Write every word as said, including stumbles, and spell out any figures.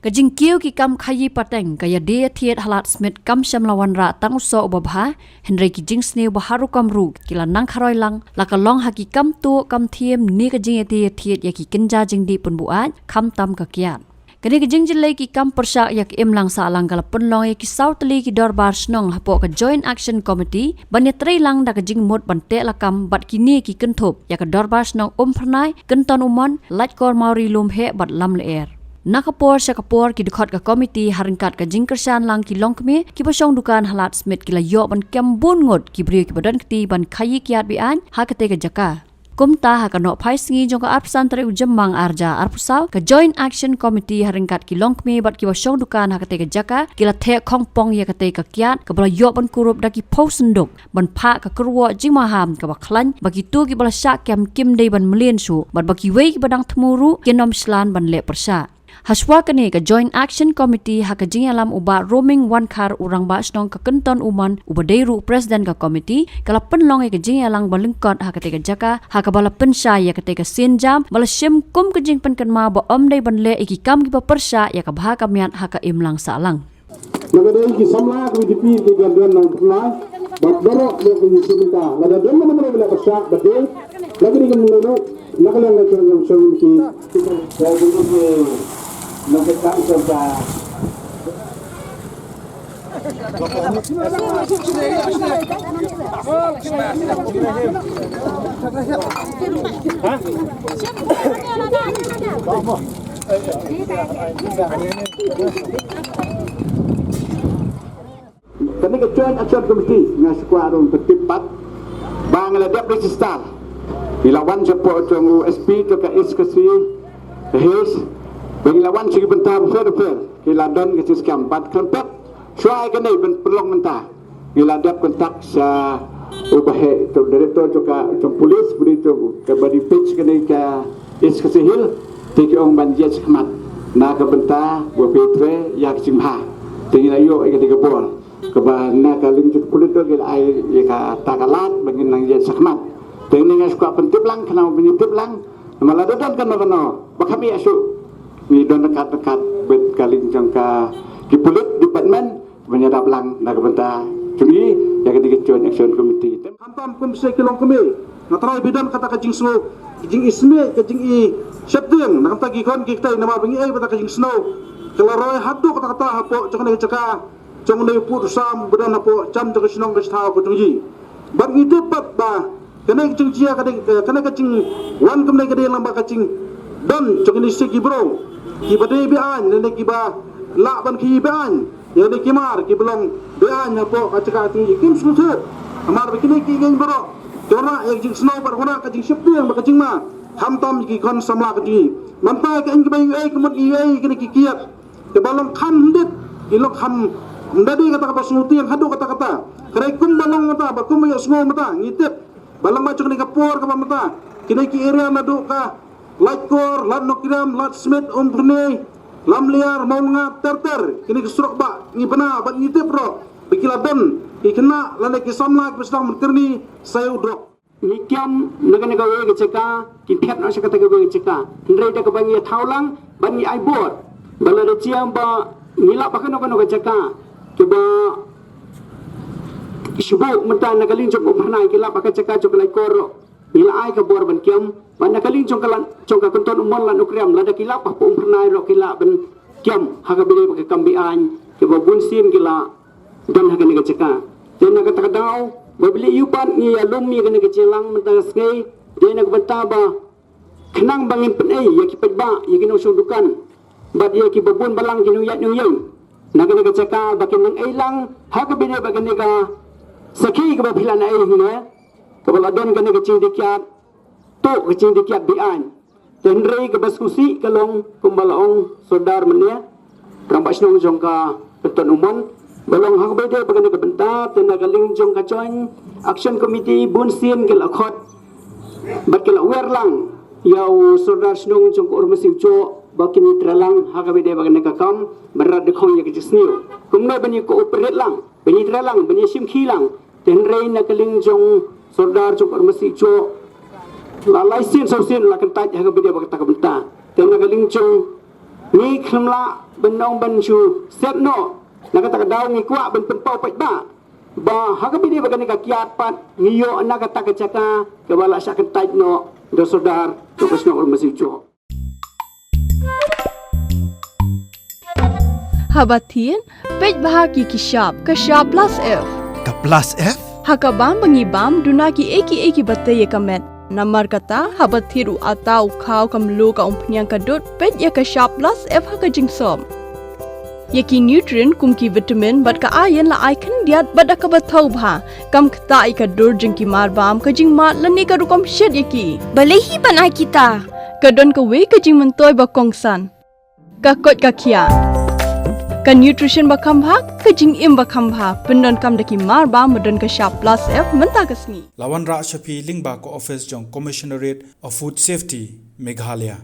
Ka jingkiew ki kam khaïi pateng ka ïadie ïathied ha Ladthmiet kam shym la wanrah tang u soh uba bha, hynrei ki jingsniew ba har rukom ruh ki la nang kharoi lang, la ka long ha ki kam tuh kam thiem ne ka jingïadie ïathied ïa ki kynja jingdih pynbuaid, khamtam ka kiad. Kane ka jingjyllei ki kam pyrshah ïa ka imlang sahlang ka la pynlong ïa ki saw tylli ki dorbar shnong hapoh ka Joint Action Committee ban ïatreilang da ka jingmut ban teh lakam bad kine ki kynthup ïa ka dorbar shnong Umphyrnai, Kynton Umon, Laitkor Mawri Lumheh bad Lamlyer. Na ka por sha ka por ki dkhot ka komiti ha ryngkat ka jingkyrshan lang ki longkmie kiba shong dukan ha Ladthmiet ki la ïoh ban kem bun ngut ki briew kiba don kti ban khaïi kiad be-aiñ ha katei ka jaka. Kumta ha ka nohphai sngi jong ka arphew san tarik u Jymmang arhajar arphew saw, ka Joint Action Committee ha ryngkat ki longkmie bad kiba shong dukan ha katei ka jaka ki la theh khongpong ïa katei ka kiad kaba la ïoh ban kurup da ki phew synduk ban phah ka kyrwoh jingmaham kaba khlaiñ ba kito kiba la shah kem kim dei ban mlien shuh bad ba kiwei kiba dang thmu ruh kin ym shlan ban leh pyrshah. Hashwa kane ka Joint Action Committee ha ka jingïalam u Bah Roming Wankhar u Rangbah Shnong ka Kynton Umon uba dei ruh u President ka komiti ka la pynlong ïa ka jingïalang ba lyngkot ha katei ka jaka ha kaba la pynshai ïa katei ka sienjam ba la shim kum ka jingpynkynmaw ba ym dei ban leh ïa ki kam kiba pyrshah ïa ka bha ka miat ha ka imlang sahlang. Na ka dei ki samla ka V D P ki don don nang pernai bad baroh ba ki sumta la da don na mano la ka syak ba dei la ka dei ka mano na ka liang ka chong chong ki. Kane ka Joint Action Committee nga shu kwah ruh ban tip pat ba ngi la dep register. Ngi la wan shapoh jong u S P jong ka East Khasi Hills. Ba ngi la wan sha ki bynta bapher bapher ki la don ka jingskhem bad khlem pep shuwa ïa kane ban pynlong mynta. Ngi la dep contact sha u baheh, u director jong ka, jong police, ba dei jong kaba dei page kane ka East Khasi Hills, te ki ong ban ïaid shakhmat na ka bynta ba phi trei ïa ka jingbha. Te ngi la ïoh ïa kane ka bor kaba na ka liang jong ka police ki la ai ïa kata ka lad ba ngin nang ïaid shakhmat. Te ngi nga shu kwah pyntip lang, khnang ba ngin tip lang namar lada don kano kano ba kham ïa shu ngi don ryngkat ryngkat bad ka liang jong ka ki police department. Ban ïadap lang na ka bynta jong ngi ïa ka dei ka Joint Action Committee. Khamtam kum shi ki longkmie, nga trai ba don kata ka jingsngew, ka jingismit, ka jingisheptieng na ka bynta ki khon ki kti namar ba ngi ai ba ka jingsngew ka la roi haduh katta katta hapoh jong kane ka jaka jong kane u pud u sam ba don hapoh jam jong ka shnong ka shnong ka jong ngi. Bad ngi tip pat ba kane ka jingjia ka dei, kane ka jingwan kumne ka dei lang ba ka jingdon jong kine shi ki briew kiba dei be-aiñ lane kiba lah ban khaïi be-aiñ ïa kine ki mar kiba long be-aiñ hapoh ka jaka ka jong ngi. Kim sngewthuh namar ba kine ki ïing baroh ki wanrah ïa ka jingsngew bad wanrah ka jingsheptieng bad ka jingma khamtam ïa ki khon samla ka jong ngi. Mynta ka aiñ kaba ïa u ei ka mut ïa u ei kine ki kiad kaba long kham hyndet, ki long kham hyndet ïa kata kaba sngewtieng haduh katta katta. Hynrei kumba long mynta, ba kumba ïohsngew mynta, ngi tip ba lang ba jong kane ka por kaba mynta kine ki area naduh ka Laitkor, Lad Nongkrem, Ladthmiet, Umphyrnai, Lamlyer, Mawlyngat ter ter, kine ki surok ba ngi bna ba ngi tip ruh ba ki la don ki khynnah lane ki samla kiba sdang ban kyrni sa ïa u drok. Ngi kiam na kane kawei ka jaka, ki phet noh sha kata kawei ka jaka. Hynrei da kaba ngi ïa thaw lang bad ngi ai bor ba lada jia ba ngi lap ha kano kano ka jaka kiba shu buh mynta na ka liang jong ka Umphyrnai, ki lap ha ka jaka jong ka Laitkor ruh ngi la ai ka bor ban kiam. Bad na ka liang jong ka Lad, jong ka Kynton Umon, Lad Nongkrem, lada ki lap ha ka Umphyrnai ruh ki lah ban kiam ha kaba ïadei bad ka kam be-aiñ kiba bun sien ki la don ha kane ka jaka. Te na kata ka daw ba balei ïa u pat ngi ïalum ïa kane ka jingïalang mynta ka sngi, dei na ka bynta ba khnang ba ngin pynei ïa ki paidbah, ïa ki nongshong dukan bad ïa kiba bun balang ki nongïaid nongïeng na kane ka jaka ba kin nang ei lang ha kaba ïadei bad kane ka sakhi kaba phi la nang ei hangne, kaba la don kane ka jingdih kiad, tuh ka jingdih kiad be-aiñ. Te hynrei kaba sngewsih ka long kumba la ong Sordar mynne, Rangbah Shnong jong ka Kynton Umon, ba long ha kaba ïadei bad kane ka bynta. Te na ka liang jong ka Joint Action Committee bun sien ki la khot bad ki la wer lang ïa u Sordar Shnong jong ka Urmasi Ujoh ba kin ïatrei lang ha kaba ïadei bad kane ka kam ban rat dkhot ïa ka jingsniew kumno ban ïa cooperate lang, ban ïatrei lang, ban ïashim khie lang. Te hynrei na ka liang jong Sordar jong ka Urmasi Ujoh la lai sien saw sien la kyntait ha kaba ïadei bad kata ka bynta. Te na ka liang jong Ngi khlem lah ban ong ban shu set noh, na kata ka daw ngi kwah ban pynpaw pat ba, ba ha kaba ïadei bad kane ka kiad pat ngi ïoh na kata ka jaka kaba la shah kyntait noh da u Sordar jong ka shnong Umasiwchok. Haba thied, peit bha ïa ki shap, ka shap plus F. Ka plus F? Ha ka bam ba ngi bam, duna kiei kiei kiba tei ïa ka met. Namar kata, haba thied u atta, u khaw, ka mluh, ka umphniang, ka dud, peit ïa ka shap plus F ha ka jingsop. Ïa ki nutrient kum ki vitamin bad ka iron la ai khyndiat bad da kaba thaw bha. Kam ktah ïa ka dur jong ki marbam, ka jingmad lane ka rukom shet ïa ki. Balei hi ban ai kita? Ka don kawei ka jingmyntoi ba kongsan. Ka koit ka khiah. Ka nutrition ba kham bha, ka jingim ba kham bha, pyndonkam da ki marbam ba don ka shap plus F mynta ka sngi. La wanrah sha phi lyngba ka office jong Commissionerate of Food Safety, Meghalaya.